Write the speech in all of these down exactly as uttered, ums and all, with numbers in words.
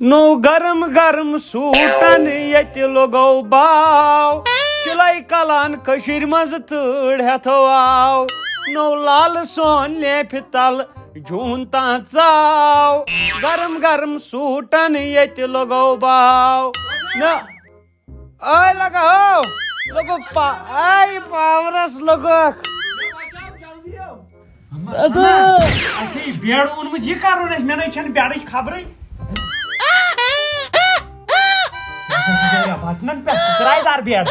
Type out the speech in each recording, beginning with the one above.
نوٚو گرم گرم سوٗٹن ییٚتہِ لوٚگو باو، چِلے کلان کٔشیٖرِ منٛز تۭر ہٮ۪تھو آو۔ نوٚو لال سون لیفہِ تل جوٗن تام ژاو، گرم گرم سوٗٹن ییٚتہِ لوٚگو باو۔ نہ، ٲے لگا ہو، لوٚگُکھ پا-، ٲے پاورس لوٚگُکھ۔ اَسہِ ہے یہِ بیڈ اوٚنمُت، یہِ کَرُن اَسہِ، مےٚ نَے چھَنہٕ بیڈٕچ خبرٕے۔ بٹنَن پٮ۪ٹھ کرایہِ دار بیڈ۔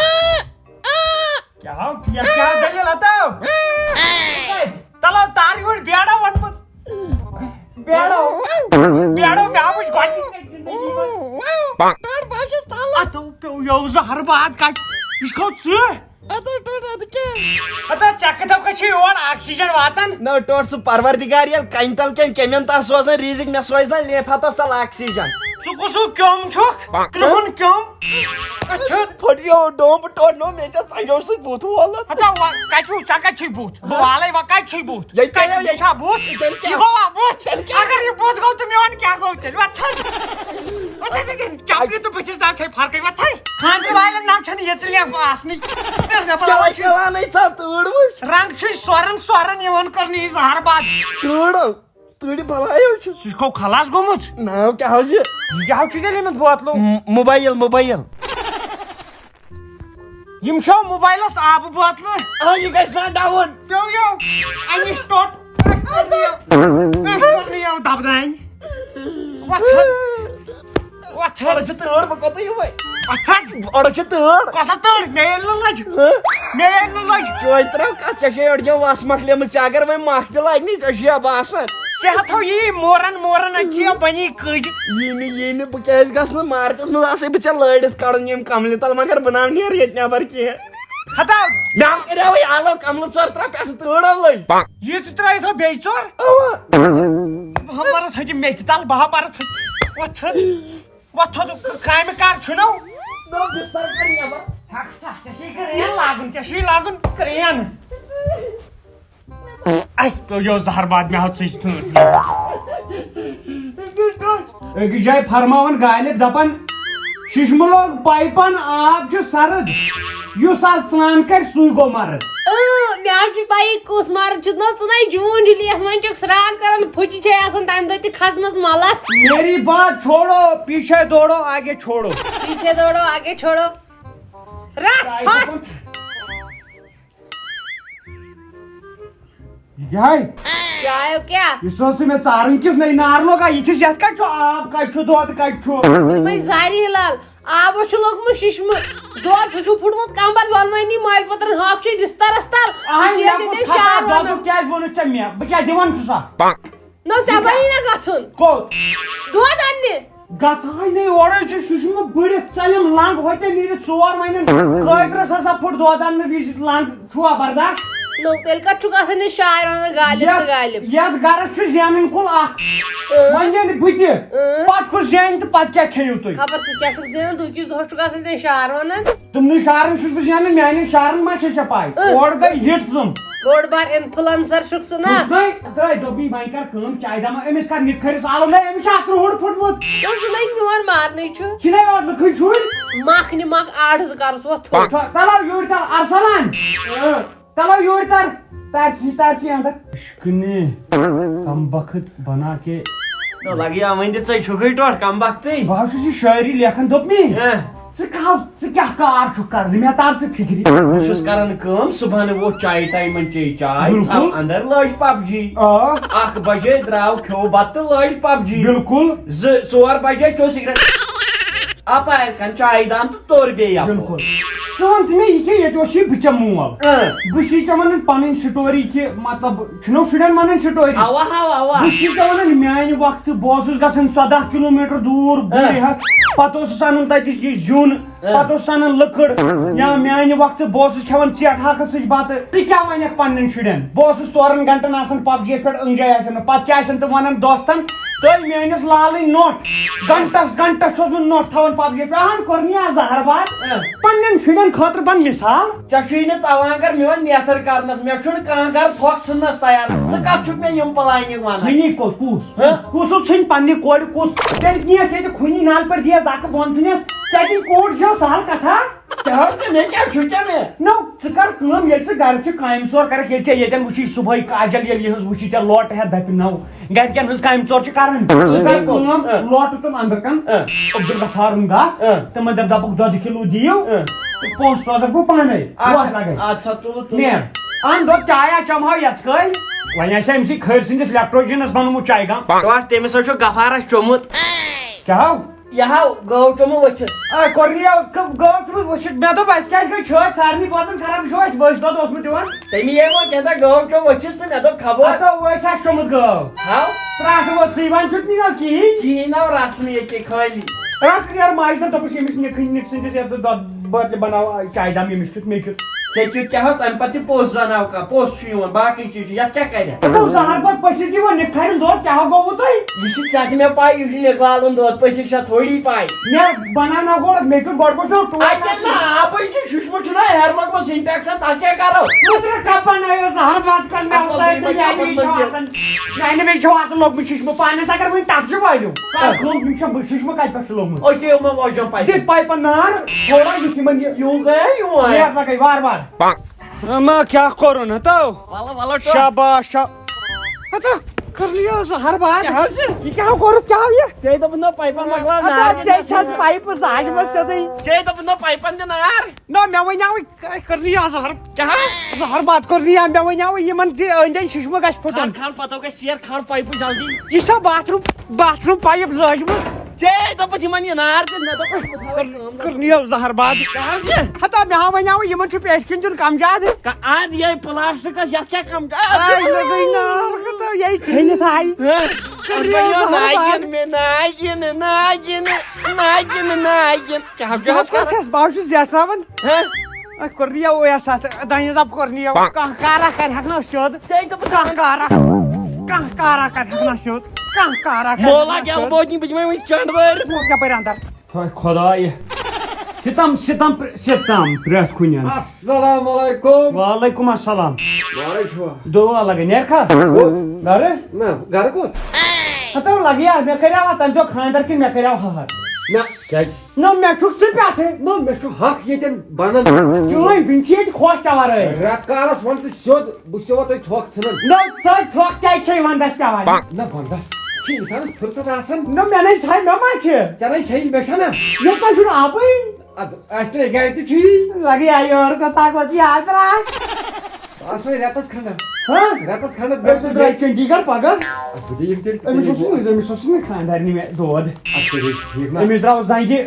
کیٛاہ ہو، یَتھ کیٛاہ دٔلیٖل ہَتو؟ تَلو تار یورٕ بیڈا ووٚنمُت۔ بیڈو۔ بیڈو، مےٚ ہا وٕچھ گۄڈٕنِچ لَٹہِ زِندگی منٛز۔ ٹوٹھ، بہٕ ہا چھُس تَلہٕ۔ اَتھ پیوٚو یو زہر باد کَتہِ؟ یہِ چھُ کھوٚت ژٕ؟ اَدٕ ٹوٹھ، اَدٕ کیٛاہ؟ اَدٕ ژےٚ کِتھو کٔنۍ چھُ یور آکسیجن واتان؟ نہ ٹوٹھ، سُہ پروردگار ییٚلہِ کَنہِ تَل کٮ۪ن کیٚمٮ۪ن تَس سوزان رِزِق، مےٚ سوزِ نہ لیفہِ ہَتَس تَل آکسیجن۔ ژٕ کُس ہیوٗ کیوٚم چھُکھ؟ کرٛہُن کیوٚم؟ اچھا۔ پھٹیو ڈومب ٹوٹھ نو، مےٚ ژےٚ ژنٛگیو سۭتۍ بُتھ وولُت۔ ہتا وۄنۍ کَتہِ چھُو، ژےٚ کَتہِ چھُے بُتھ؟ بہٕ والَے وۄنۍ کَتہِ چھُے بُتھ؟ ییٚتہِ کَتہِ کیٛاہ، ییٚتہِ چھا بُتھ؟ تیٚلہِ کیٛاہ؟ یہِ گوٚوا بُتھ؟ تیٚلہِ کیٛاہ؟ اگر یہِ بُتھ گوٚو تہٕ میون کیٛاہ گوٚو تیٚلہِ؟ وۄتھ ژھٕن۔ وۄتھ ژھٕن۔ چپنہِ تہٕ بٕتھِس تام چھے فرقٕے، وۄتھ ژھٕن۔ خانٛدرٕ والٮ۪ن نام چھَنہٕ یہِ سلیف آسنٕے۔ کیٛاہ کَران چھُے؟ سا تۭر وٕچھ۔ رنٛگ چھُے سۄرَن سۄرَن یِوان کرنہٕ یہِ زہر باد۔ تۭر۔ تۭرِ بلاے حظ چھُ۔ سُہ چھُ خلاص گوٚمُت۔ ناو کیٛاہ حظ یہِ؟ یہِ کیٛاہ حظ چھُ تیٚلہِ یِمن بوتلو؟ م-، موبایل، موبایل۔ یِم چھا موبایلس آبہٕ بوتلہٕ؟ آ، یہِ گژھِ نا ڈاوُن۔ پیوٚو یو، اَمِچ ٹوٚٹ۔ اَتھ کوٚر نہٕ یو دبہٕ دانہِ۔ وۄتھ۔ وۄتھ۔ اورٕ چھِ تۭر، بہٕ کوٚت یِمَے؟ اَتھ حظ۔ اورٕ چھِ تۭر۔ کۄسا تۭر؟ مےٚ ییٚلہِ نہٕ لٔج۔ ہہ؟ مےٚ ییٚلہِ نہٕ لٔج۔ چٲنۍ ترٛاو کَتھ، ژےٚ چھے أڑجو وَس مۄکلیمٕژ، ژےٚ اگر وۄنۍ مَکھ تہِ لَگہِ نی، ژےٚ چھُیا باسان؟ صحت تھو یی مورن مورن، اَتہِ چھِ یہِ بَنی کٔج۔ یی نہٕ، یی نہٕ، بہٕ کیٛازِ گژھٕ نہٕ مارکیٹَس منٛز آسَے بہٕ ژےٚ لٲرِتھ کَڑُن یِم کَملہِ تَل، مگر بہٕ نہ نیرٕ ییٚتہِ نٮ۪بَر کینٛہہ۔ ہتا۔ مےٚ کَریوٕے آلو کَملہٕ ژور ترٛےٚ پٮ۪ٹھٕ تۭر لٔج۔ یہِ ژٕ ترٛٲیِتھ بیٚیہِ ژور۔ اَوا۔ بہٕ ہا پَرَس ہَتہِ میٚژِ تَل، بہٕ ہا پَرَس ہَتہِ۔ وۄتھ تھوٚد۔ وۄتھ تھوٚد، کامہِ کر چھُنو؟ نو بستر کر نیبر۔ ہک سا، ژےٚ چھے کرین لاگُن، ژےٚ چھُے لاگُن کرین۔ اے، پیوٚو یہِ زہر باد مےٚ ہاو ژٕے ژٲنٛٹھ۔ أکِس جایہِ فرماوان غالب دپان، ششمہٕ لوگ پایپن، آب چھُ سرد، یُس آز سرٛان کرِ سُے گوٚو مرد۔ اۭں، مےٚ حظ چھُ پَیی کُس مرد چھُ۔ نہ، ژٕ نَے جوٗن جُلیَس منٛز چھُکھ سرٛان کران، پھُچہِ چھے آسان تَمہِ دۄہ تہِ کھژمٕژ مَلَس۔ میری بات چھوڑو، پیچھے دوڑو، آگے چھوڑو۔ پیچھے دوڑو، آگے چھوڑو۔ رَٹھ، پھٹ۔ یہِ کیٛاہ ہے؟ چایو کیٛاہ؟ یہِ سوز ژٕ مےٚ ژارُن کِس نٔے نار لوگا؟ یہِ چھِس یَتھ کَتہِ چھُ آب، کَتہِ چھُ دۄد، کَتہِ چھُ؟ وۄنۍ زاری لال، آبس چھُ لوٚگمُت ششمہٕ۔ دۄد سُہ چھُ پھُٹمُت کمبر، دۄنوٕنی مٲلۍ پٔترن ہۄپھ چھِ بِسترس تل۔ ژٕ آے چھِ یَتھ مےٚ ییٚتٮ۪ن کُس خبر شہر دۄدُک وَنان۔ کیٛازِ ووٚنُتھ ژےٚ مےٚ؟ بہٕ کیٛاہ دِوان چھُسا؟ نہ، ژےٚ بنی نہ گژھُن۔ کوٚت؟ دۄد اَننہِ۔ گژھٕ ہاے نہٕ، اورے چھُ ششمہٕ بٔڑِتھ، ژَلٮ۪م لنٛگ ہوٚتٮ۪ن نیٖرِتھ ژور وَنٮ۪ن۔ کٲگرَس ہسا پھُٹ دۄد اَننہٕ وِزِ لنٛگ۔ چھُوا برداش؟ نو، تیٚلہِ کَتھ چھُکھ آسان یہِ شاعر وَنان غالب تہٕ یَتھ، غالب؟ یَتھ گَرَس چھُ زینٕنۍ کُل اَکھ۔ اۭں۔ وۄنۍ ییٚلہِ بہٕ تہِ، اۭں۔ پَتہٕ کُس زینہِ تہٕ پَتہٕ کیٛاہ کھیٚیِو تُہۍ؟ خبر ژٕ کیٛاہ چھُکھ زینان، دُکِس دۄہَس چھُکھ آسان تیٚلہِ شعر وَنان۔ تِمنٕے شعرَن چھُس بہٕ زینان، میٛانٮ۪ن شعرَن ما چھےٚ ژےٚ پَے؟ اۭں۔ اورٕ گٔے hit تِم۔ بوٚڑ بار influencer چھُکھ ژٕ نا۔ وٕچھ نَے، ترٛٲے دوٚپمَے وۄنۍ کَر کٲم، چایہِ دما، أمِس کَر نِکھٔرِس آلو، نَے أمِس چھُ اَکہٕ ترٕٛہ وُہُر پھُٹمُت۔ تِم چھِ نَے میون مارنٕے چھُ۔ چھِ نَے اورٕ لُکٕے چھُے۔ مَکھ نہِ مَکھ آڈ زٕ کَرُس وۄتھ تھوٚد۔ تَلو یوٗرۍ تَل اَرسَلان۔ اۭں۔ چلو یوٗرۍ تر، ترسی، ترسی اندر۔ عشقنہِ کم بخت بنا کے۔ نہ لگیا وۄنۍ دِ ژے چھُکھٕے ٹوٹھ کم بختٕے۔ بہٕ حظ چھُس یہِ شٲعری لیکھان، دوٚپمَے، ہہ۔ ژٕ کَہو، ژٕ کیٛاہ کار چھُکھ کران، مےٚ تر ژٕ فِکرِ۔ بہٕ چھُس کران کٲم، صبحن ووت چایہِ ٹایمن چیٚیہِ چاے، بِلکُل۔ ژھاو اندر لٲج پب جی۔ آ۔ اکھ بجے درٛاو کھیوٚو بتہٕ تہٕ لٲج پب جی۔ بِلکُل۔ زٕ، ژور بجے چیوٚو سگریٹ۔ اپارِ کن چایہِ دام تہٕ توٚر بیٚیہِ یپٲرۍ۔ بِلکُل۔ ژٕ وَن تہٕ مےٚ، یہِ کیٛاہ ییٚتہِ اوس یہِ بہٕ ژےٚ مول؟ اۭں۔ بہٕ چھُسے ژےٚ وَنان پَنٕنۍ story کہِ مطلب چھُنو شُرٮ۪ن وَنان story۔ اَوا ہا، اَوا۔ بہٕ چھُسے ژےٚ وَنان میٛانہِ وقتہٕ بہٕ اوسُس گژھان ژۄداہ کِلوٗ میٖٹر دوٗر اۭں۔ بُرِ ہَتھ، پَتہٕ اوسُس اَنان تَتہِ یہِ زیُن، اۭں۔ پَتہٕ اوسُس اَنان لٔکٕر۔ اۭں۔ یا میٛانہِ وقتہٕ بہٕ اوسُس کھٮ۪وان ژیٹہٕ ہاکَس سۭتۍ بَتہٕ۔ ژٕ کیٛاہ وَنَکھ پَنٕنٮ۪ن شُرٮ۪ن؟ بہٕ اوسُس ژورَن گھنٹَن آسان پب جی یَس پٮ۪ٹھ، أنٛگجے آسان نہٕ۔ پَتہٕ کیٛاہ آسان تِم وَنان دوستَن؟ تٔمۍ میٲنِس لالٕنۍ نوٚٹھ۔ گنٹس گنٹس چھُس بہٕ نوٚٹھ تھاوان پبجی پٮ۪ٹھ۔ اہن کوٚر نہٕ یہِ زہر باد۔ اہ۔ پننٮ۪ن شُرٮ۪ن خٲطرٕ بن مثال۔ ژےٚ چھُے نہٕ توانگر میون نیتھر کرنس، مےٚ چھُنہٕ کانٛہہ گرٕ تھۄکھ ژھٕننس تیار۔ ژٕ کتھ چھُکھ مےٚ یِم پلانِنگ ونان؟ ژھٕنی کو-، کُس؟ ہہ؟ کُس؟ کُس ژھٕنہِ پننہِ کورِ کُس؟ تیٚلہِ نِیَس ییٚتہِ کھُنی نالہِ پٮ۪ٹھ دِیَس دکہٕ بۄن ژھٕنِس۔ ژےٚ تہِ کوٗر چھَو سہل کتھا؟ کیٛاہ حظ ژےٚ؟ مےٚ کیٛاہ چھُ کیٛاہ مےٚ؟ نو، ژٕ کر کٲم، ییٚلہِ ژٕ گرٕ چھِ کامہِ ژور کرکھ، ییٚلہِ ژےٚ ییٚتٮ۪ن وٕچھی صُبحٲے کاجل، ییٚلہِ یِہٕنٛز وٕچھی ژےٚ لوٹہٕ ہٮ۪تھ دَپہِ نو، گرِکٮ۪ن ہٕنٛز کامہِ ژور چھِ کران۔ ژٕ کر کٲم، اۭں۔ لوٹہٕ تُل اندر کن، اۭں۔ عبدالغفارُن گژھ، اۭں۔ تِمن دَپ، دَپُکھ، دۄدٕ کِلوٗ دِیِو، اۭں۔ تہٕ پونٛسہٕ سوزکھ بہٕ پانے۔ اچھا، وَتھ لگے۔ اچھا، تُلہٕ، تُلہٕ۔ نیر۔ اَن دۄد چایا چمہو یَژھ کٲلۍ۔ وۄنۍ آسہِ أمۍ سٕے کھٔرۍ سٕنٛدِس لیپٹوجنس بنومُت چاے گام۔ ٹوٹھ تٔمِس حظ چھُ غفارس چوٚمُت۔ کیٛاہ ہو؟ یہِ ہاو گٲو چوٚمُت ؤچھِس۔ اے، کوٚر نہٕ یہِ، گٲو چوٚمُت ؤچھِتھ۔ مےٚ دوٚپ، اَسہِ کیٛازِ گٔے چھٲتۍ سارنٕے بٲژن خراب؟ یہِ چھُ اَسہِ ؤسۍ دۄد اوسمُت یِوان۔ تٔمی یے ووٚن کیٛاہ تام گٲو چوٚمُت ؤچھِس تہٕ مےٚ دوٚپ خبر۔ ہتو ؤسۍ آسہِ چوٚمُت گٲو۔ ہاو۔ ترٛٹھ ؤژھ، یہِ وَن کیُتھ نہٕ یِوان کِہیٖنۍ۔ کِہیٖنۍ آو رَس نہٕ ییٚکے خٲلی۔ رَٹھ نیر ماجہِ تہٕ دوٚپُس، ییٚمِس نِکھٕنۍ نِکھ سٕنٛدِس یَتھ دۄد بٲتلہِ بَناو چاے دام، ییٚمِس کیُتھ مےٚ کیُتھ۔ ژےٚ کیُتھ کیٛاہ ہو تَمہِ پَتہٕ تہِ پوٚز زَناو کانٛہہ، پوٚز چھُ یِوان، باقٕے چیٖز چھِ، یَتھ کیٛاہ کَرِ؟ ہے، تو زہر بد پٔژھِس دِوان نِکھرٮ۪ن دۄد، کیٛاہ ہو گوٚوُ تۄہہِ؟ یہِ چھِ ژےٚ تہِ مےٚ پَے، یہِ چھُ نِکلالُن دۄد پٔژھِس چھےٚ تھوڑی پَے۔ مےٚ بَناو نا گۄڈٕ، مےٚ کیُتھ گۄڈٕ گوٚژھ نہ ٹوٹھ اَتہِ آسُن۔ نا آبٕے چھُ، شُشمہٕ چھُنہ ہیرٕ لوٚگمُت سِنٹیکسَس، تَتھ کیٛاہ کَرو؟ مٔدرٕ ٹَپَن آیو زہر بد کَرنہٕ، اَتھ اَپَز سۭتۍ گٔے سۭتۍ میٛانہِ کَپَس وِزِ چھُ منٛز آسان، میٛانہِ وِزِ چھُ آسان لوٚگمُت شُشمہٕ پانَس، اگر وۄنۍ تَتھ چھُ واجُن۔ کَر کٲم، یِم چھےٚ شُشمہٕ کَتہِ پٮ۪ٹھ چھُ لوٚگمُت؟ أکیاہ یِمَن واجٮ۪ن پَے۔ دِتھ پایپَن نار، تھوڑا یُتھ یِمَن یہِ یوٗ گٔے یوٗ آے۔ نیرٕ لَگَے وارٕ وارٕ۔ ما کیٛاہ کوٚرُن ہتو؟ وَلہٕ، وَلہٕ، ٹوٹھ۔ شاباش، شا-، ہتو، کٔر یہِ زہر باد۔ کیٛاہ حظ چھِ؟ یہِ کیٛاہ کوٚرُتھ، کیٛاہ ہو یہِ؟ ژےٚ دوٚپُتھ نہ پایپَن مۄکلاو ہتو، نار۔ ژےٚ چھَس پایپہٕ زاجمٕژ سیوٚدُے۔ ژےٚ دوٚپُتھ نہ پایپَن دِ نار۔ نہ، مےٚ وَنیٛاوٕے، کٔر یہِ زہر۔ کیٛاہ؟ زہر باد کٔر یہِ، مےٚ وَنیٛاوٕے یِمَن زِ أنٛدۍ أنٛدۍ شِشمہٕ گژھِ پھُٹُن۔ کھال، کھال، پَتہٕ گژھِ سیر، کھال پایپہٕ جلدی۔ یہِ چھا باتھ روٗم، باتھ روٗم پایپ زٲجمٕژ؟ ژےٚ دوٚپُتھ یِمَن یہِ نار دِ، مےٚ دوٚپ بہٕ تھاوَے کٲم۔ کٔر نِیو زہر باد۔ کیٛاہ حظ یہِ؟ ہتا مےٚ ہا وَنیٛاوُے یِمَن چھُ پیٹہِ کِنۍ دیُن کَم زیادٕ۔ کا-، اَدٕ یے پلاسٹکس، یَتھ کیٛاہ کَم زیادٕ؟ آے لَگٲے نار، ہتا یے ژھیٚنِتھ آے۔ ہہ؟ کٔر نِیو زہر باد۔ ناگِن مےٚ، ناگِن، ناگِن، ناگِن، ناگِن۔ کیٛاہ، کیٛاہ حظ کوٚر کَتھ؟ بہٕ حظ چھُس زیٹھراوان۔ ہہ؟ أتھۍ کوٚر نِیو اویا ساتھ، دَنہِ زَب کوٚر نِیو۔ کانٛہہ کارا کَرِ ہٮ۪کھ نا سیوٚد۔ ژےٚ دوٚپُتھ کانٛہہ کارا، کانٛہہ کارا کَرِ ہٮ۪کھ نا سیوٚد۔ کانٛہہ کارا کَرِ مولا ہٮ۪کھ نا گٮ۪ل سیوٚد۔ بوزنہِ بہٕ دِمے وۄنۍ چنڈ وٲرۍ۔ وۄنۍ کَپٲرۍ اَندَر؟ ہاے خۄداے، سِتَم، سِتَم، سِتَم پرٛٮ۪تھ کُنہِ اَندٕ۔ السلام علیکم۔ وعلیکم السلام۔ وارے چھُوا؟ دُعا لَگے، نیرکھا؟ کوٚت؟ گَرٕ؟ نہ، گَرٕ کوٚت؟ ہَتو لَگے، مےٚ کَریو اَتھ تَمہِ دۄہ خانٛدَر کِنہٕ مےٚ کَریو ہَہَر؟ نہ، کیٛازِ؟ نہ، مےٚ چھُکھ ژٕ پٮ۪ٹھٕ۔ نہ، مےٚ چھُ حق ییٚتٮ۪ن بَنان۔ چٲنۍ بیٚنہِ چھِ ییٚتہِ خۄش ژےٚ وَرٲے۔ رٮ۪تہٕ کالَس وَن ژٕ سیوٚد، بہٕ چھُسے تۄہہِ تھۄکھ ژھٕنان۔ نہ، ژٕ تھۄکھ کیٛازِ چھے وَندَس پٮ۪وان؟ نہ، وَندَس چھِ اِنسانَس فٕرصت آسان۔ نہ، مےٚ نَے چھے، مےٚ ما چھِ؟ ژےٚ نَے چھے، مےٚ چھَنہ۔ ییٚتہِ ما چھُنہٕ آبٕے؟ اَدٕ اَسہِ نَے گَرِ تہِ چھُ یی۔ لَگے آ یورٕ کوٗتاہ گوٚژھ یاد ترٛاو۔ آس وۄنۍ رٮ۪تَس کھنٛڈَس۔ ہہ؟ رٮ۪تَس کھنٛڈَس أمِس بیٚیہِ درٛاے چنڈی گَڑھ پَگاہ۔ اَدٕ بہٕ دِمہٕ تیٚلہِ أمِس اوس نہٕ، أمِس اوس نہٕ خانٛدارنہِ مےٚ دود۔ اَدٕ تیٚلہِ حظ چھُ ٹھیٖک نا۔ أمِس درٛاو زَنٛگہِ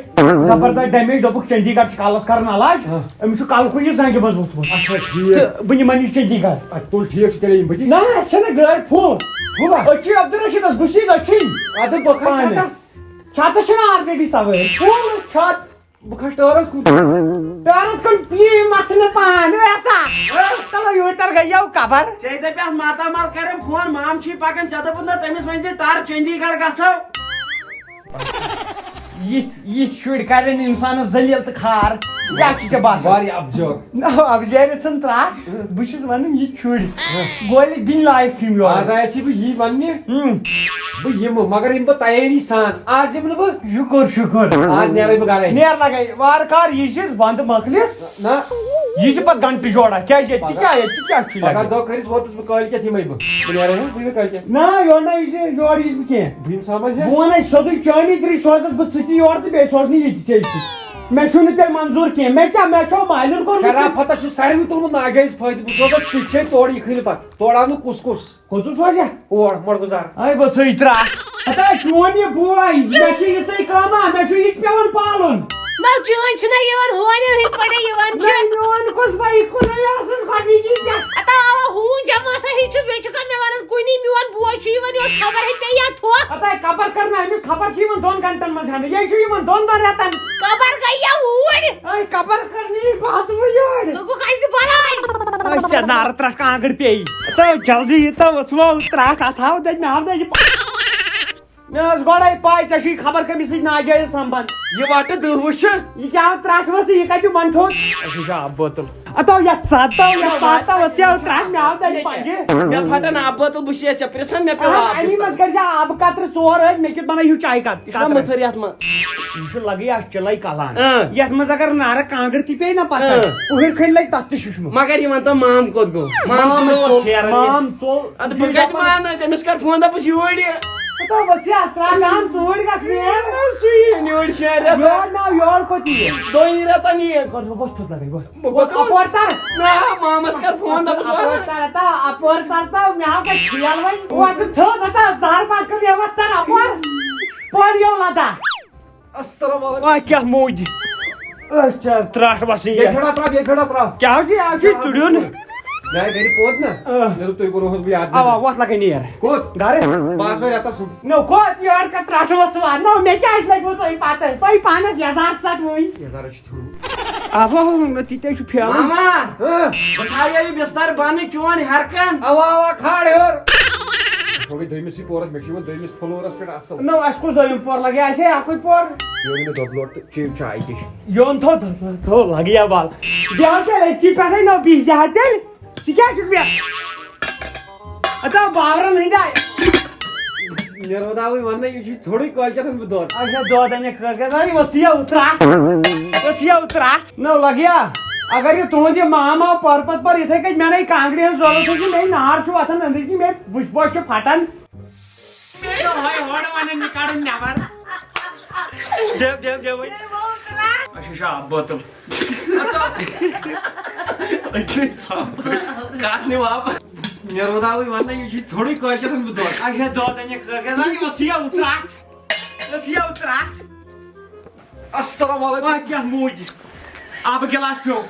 زبردست damage، دوٚپُکھ چنڈی گَڑھ چھِ کَلَس کَرُن علاج۔ ہہ۔ أمِس چھُ کَلہٕ کُے یہِ زَنٛگہِ منٛز ووٚتھمُت۔ اچھا، ٹھیٖک۔ تہٕ بہٕ نِمَن یہِ چنڈی گَڑھ۔ اَدٕ تُل ٹھیٖک چھُ، تیٚلہِ یِمہٕ بہٕ تہِ۔ نہ، اَسہِ چھَنہٕ گٲڑۍ full۔ Full ہا؟ أسۍ چھِ عبدالرشیٖدَس، بہٕ چھُسٕے دٔچھِنۍ۔ اَدٕ بہٕ کَتھ پانہٕ۔ چھَتَس؟ چھَتَس چھَنہٕ already سوٲرۍ۔ Full چھَت۔ بہٕ کھسہٕ ٹٲرَس کُن۔ ٹٲرَس کُن یی مَتھنہٕ پان، ویسا۔ ہہ؟ تَلہٕ یوٗرۍ تَل گٔیو قبر۔ ژےٚ دَپہِ اَتھ ماتامال کَرٮ۪م فون، مام چھُے پَکان، ژےٚ دوٚپُتھ نہ تٔمِس ؤنۍ زِ ٹَر چنڈی گڑھ گژھو۔ یِتھۍ، یِتھۍ شُرۍ کَرن اِنسانَس ذلیل تہٕ خار۔ کیٛاہ چھُ ژےٚ باسان؟ واریاہ اَپزیور۔ نہ، اَپزیرِ ژھٕن ترٛٹھ۔ بہٕ چھُس وَنان یِتھۍ شُرۍ۔ گولہِ دِنۍ لایق چھِ یِم یورٕ۔ آز آیَس یہِ بہٕ یی وَننہِ۔ ہُم۔ بہٕ یِمہٕ، مگر یِمہٕ بہٕ تیٲری سان۔ آز یِمہٕ نہٕ بہٕ۔ شُکُر، شُکُر۔ آز نیرَے بہٕ گَرَے۔ نیر لَگَے۔ وارٕ کار یی زِ وَندٕ مۄکلہِ۔ نہ۔ یہِ چھِ پَتہٕ گَنٹہٕ جورا۔ کیٛازِ ییٚتہِ تہِ پَگاہ۔ کیٛاہ، ییٚتہِ تہِ کیٛاہ چھُ پَگاہ لَگان؟ دۄہ کٔرِتھ ووتُس بہٕ کٲلۍ کٮ۪تھ یِمَے بہٕ۔ بہٕ نیرَے ہا، بہٕ یِمَے کٲلۍ کٮ۪تھ۔ نہ، یورٕ نہ یی زِ، یورٕ یِس بہٕ کینٛہہ۔ بہٕ یِمہٕ سامان ہٮ۪تھ۔ بہٕ وَنَے سیوٚدُے، چٲنی ترٛی سوزَتھ بہٕ ژٕ تہِ یورٕ تہٕ بیٚیہِ سوزنہٕ یہِ تہِ ژےٚ تہِ۔ مےٚ چھُنہٕ تیٚلہِ منظوٗر کینٛہہ۔ مےٚ کیٛاہ، مےٚ چھُ مالٮ۪ن کوٚرمُت؟ شرافت چھُ ساروی تُلمُت ناجٲیِز فٲیدٕ۔ بہٕ سوزَتھ تُہۍ چھے تورٕ یہِ کھٔنِتھ پَتہٕ۔ تورٕ آو نہٕ کُس کُس۔ کوٚت اوس وجہ؟ اور، مۄڑ گُزار۔ اے، بہٕ ژٕے ترٛٹھ۔ ہتا، چون یہِ بوے، مےٚ چھِ یِژٕے کٲمہ، مےٚ چھُ یہِ تہِ پٮ۪وان پالُن۔ نہ، چٲنۍ چھِنہ یِوان ہونٮ۪ن ہٕنٛدۍ پٲٹھۍ یِوان چھِ۔ نہ، میون کُس بہٕ یہِ کُنُے ٲسٕس گۄڈٕنِکی پٮ۪ٹھ۔ ہتا، اوا، ہوٗن جماعتہ ہی چھُ، بیٚیہِ چھُکھ مےٚ وَنان کُنی میون بوے چھُ یِوان یور، خبر ہے پیٚیہِ یا تھوٚکھ۔ ہتا، خبر کر نہ أمِس، خبر چھِ یِوان دۄن گنٹن منٛز ہٮ۪نہٕ، یہِ چھُ یِوان دۄن دۄن رٮ۪تن۔ خبر گٔے یا اوٗرۍ۔ اے، خبر کر نہ یہِ باسہٕ بہٕ یورٕ۔ لوٚگُکھ اَسہِ بلاے۔ اے، ژےٚ نارٕ ترٛٹھ کانٛگٕر پیٚیہِ۔ تہٕ جلدی یہِ تہٕ وٕژھ وۄنۍ ترٛٹھ اَتھ ہاو دَگہِ مےٚ ہاو دَگہِ۔ مےٚ ٲس گۄڈَے پَے، ژےٚ چھُے خبر کٔمِس سۭتۍ ناجٲیز سَمبَنٛد۔ یہِ وَٹہٕ دُہوٕ چھُ۔ یہِ کیٛاہ ترٛٹھ ؤژھ، یہِ کَتہِ بَنٛد تھوٚد؟ اَسہِ چھُ آب بوتل۔ اَتو یَتھ سَتو، یَتھ سَتو، ژےٚ ترٛٹھ مےٚ آو تَتہِ پَنجہِ۔ مےٚ پھٹن آب بوتل، بہٕ چھُس ژےٚ پرٛژھان، مےٚ پیوٚو آب اَمی منٛز بِستَر۔ کٔرۍ زِ آب قطرٕ ژور أتھۍ، مےٚ کیُتھ بَنان ہیوٗ چاے کپ۔ یہِ چھُنہ مٔتھٕر یَتھ منٛز۔ یہِ چھُ لَگٕے اَتھ چِلَے کَلان۔ اۭں۔ یَتھ منٛز اگر نارٕ کانٛگٕر تہِ پیٚیہِ نہ پَتہٕ، اۭں۔ اُہٕرۍ کھٔنٛڈۍ لَگہِ تَتھ تہِ شُشمہٕ۔ مگر یہِ وَن تہٕ مام کوٚت گوٚو؟ مام مام ژوٚل، ژوٚل، مام ژوٚل۔ اَدٕ بہٕ کَتہِ مانہٕ؟ تٔمِس کَر فون، دَپُس یور یہِ۔ ہتو وسیع، ترٛٹھ اَن توٗرۍ گژھ نیر۔ سُہ یی نیوٗر شہرٕ۔ یور ناو، یور کوٚت یِیہِ؟ دۄن رٮ۪تن یِیہِ۔ گۄڈٕ وۄتھ تھوٚد لگے، وۄتھ۔ بہٕ وۄتھ کوٚت؟ اَپور تر۔ نہ، مامس کر فون، دَپُس اَپور وَن۔ تر تا، اَپور تر تا، مےٚ ہاو کَتہِ کھیل وۄنۍ۔ وۄتھ ژٕ تھوٚد، ہتا زہر پتھ کُن، مےٚ وۄتھ تر اَپور۔ پورٕ یو لدہ۔ السلام علیکم۔ آ، کیٛاہ موٗدۍ؟ أسۍ چھِ ترٛٹھ وَسٕے ییٚتہِ یَتھ۔ پھِرا ترٛاو، ییٚتہِ پھِرا ترٛاو۔ کیٛاہ حظ یہِ؟ اَتھ چھُ تُڑیُن۔ میٛانہِ گرِ پوٚت نا؟ آ۔ مےٚ دوٚپ تُہۍ کوٚروٕ حظ بہٕ یاد۔ اَوا، وَتھ لَگَے نیر۔ کوٚت؟ گرٕ۔ بہٕ آسہٕ وۄنۍ رٮ۪تَس۔ نہ، کوٚت یور کَتھ ترٛٹھ وَسہٕ وَنہٕ؟ نہ، مےٚ کیٛازِ لَگِوٕ تۄہہِ پَتہٕ؟ تۄہہِ پانَس یَزار ژَٹوٕے۔ یَزارَس چھِ ژھیوٚنمُت۔ اَوا، ہُو، نہ، تہِ تہِ چھُ پھیران۔ ماما، ہاں۔ بہٕ تھاوٕ یہِ بِستَر بَنٛد، چون ہٮ۪رٕ کَن۔ اَوا، اَوا، کھال ہیوٚر۔ أسۍ وٲتۍ دوٚیمِسٕے پورَس، مےٚ چھُ یِوان دوٚیمِس فٕلورَس پٮ۪ٹھ اَصٕل۔ نہ، اَسہِ کُس دوٚیِم پور لَگہِ؟ اَسہِ ہے اَکُے پور۔ یہِ اوٚن مےٚ دۄدٕ لوٹہٕ تہٕ چیٚیِو چاے تہِ۔ یون تھو، تھو، تھو، لگیا بال۔ بیاکھ کیٛاہ أزکی پٮ۪ٹھَے نہ بِہزِ ہا تیٚلہِ؟ ژٕ کیٛاہ چھُکھ مےٚ؟ اَتھ آو باورَن ہٕنٛدۍ آے۔ مےٚ روٗداوٕے وَننَے، یہِ چھُے ژھوٚرُے کٲلۍ کٮ۪تھ بہٕ دۄد۔ اچھا، دۄد اَنہِ کٲلۍ کٮ۪تھ، اَنہِ وَسیٖل ترٛٹھ۔ وَسیٖل ترٛٹھ۔ نہ لگیا، اگر یہِ تُہُنٛد یہِ مام آو پَرٕ پَتہٕ پَر یِتھَے کٔنۍ، مےٚ نَے کانٛگرِ ہٕنٛز ضوٚرَتھ، یہِ مےٚ نار چھُ وۄتھان أنٛدٕرۍ کِنۍ، مےٚ وٕچھ بوش چھُ پھٹان۔ ہاے ہورٕ وَنان یہِ کَڑُن نٮ۪بر۔ دِ، دِ، دِ وۄنۍ۔ اچھا، اچھا، بوتل۔ أتھی ژھاپ۔ کَتھ نہٕ واپس۔ مےٚ روٗداوٕے وَننَے، یہِ چھُے ژھوٚرُے کٲلۍ کٮ۪تھ بہٕ دۄد۔ اچھا، دۄد أنِکھ کٲلۍ کٮ۪تھ، یہِ اوس یَوٕ ترٛٹھ۔ یہِ اوس یَوٕ ترٛٹھ۔ السلام علیکم۔ وۄنۍ کیٛاہ موٗدۍ؟ آبہٕ گِلاس پیوٚو۔